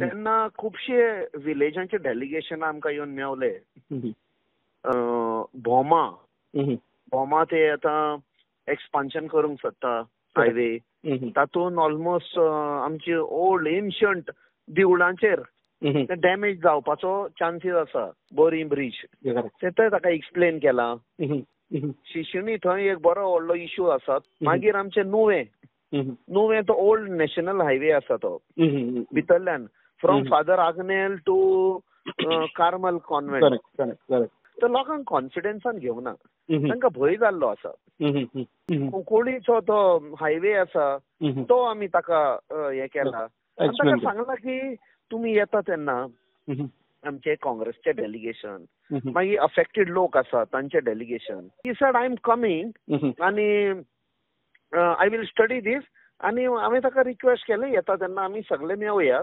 तेन्ना खुबशे विलेजांचे डेलिगेशन आमकां येवन मेवले. भोमा भोमा ते आतां एक्सपान्शन करूंक सोदता हायवे, तातूंत ऑलमोस्ट आमची ओल्ड एन्शंट देवळांचेर डॅमेज जावपाचो चान्सीस आसा. बोरी ब्रिज ते ताका एक्सप्लेन केलां. शिशिणी थंय एक बरो व्हडलो इशू आसा. मागीर आमचे नुवें, नुवें तो ओल्ड नॅशनल हायवे आसा तो भितरल्यान from Father Agnel to Carmel convent. तर लोकांक कॉन्फिडन्सान घेवना, तांकां भंय जाल्लो आसा. कुंकळीचो तो हायवे आसा तो आमी ताका हें केला आनी ताका सांगला की तुमी येता तेन्ना आमचे काँग्रेसचे डेलिगेशन, मागीर अफेक्टेड लोक आसा तांचे delegation. He said I am coming आनी I will study दीस. आनी हांवें ताका रिक्वेस्ट केलें येता तेन्ना आमी सगळे मेवया.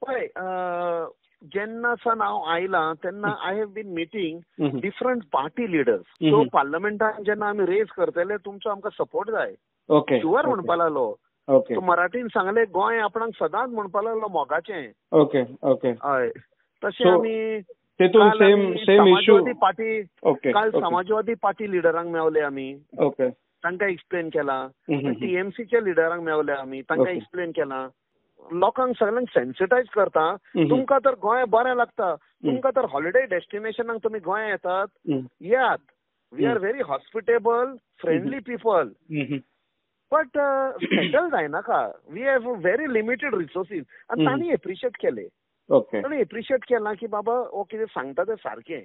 पळय जेन्ना सावन हांव आयलां तेन्ना I have been meeting different party leaders. So पार्लमेंटान जेन्ना आमी रेज करतले तुमचो आमकां सपोर्ट जाय. शुअर म्हणपा लागलो. तो मराठीन सांगले गोंय आपणाक सदांच म्हणपा लागलो मोगाचें. हय, तशें आमी समाजवादी पार्टी, काल समाजवादी पार्टी लिडरांक मेवले आमी, तांकां एक्सप्लेन केलां. टीएमसीच्या लिडरांक मेवले आमी, तांकां एक्सप्लेन केलां. लोकांक सगळ्यांक सेन्सिटायज करता. तुमकां तर गोंय बरें लागता, तुमकां तर हॉलिडे डेस्टिनेशनाक तुमी गोंय येतात, येयात. We are very hospitable, friendly people, but settle जायनाका. We have very limited resources. आनी तांणी एप्रिशिएट केले, तांणी एप्रिशिएट केलां की बाबा हो कितें सांगता तें सारकें.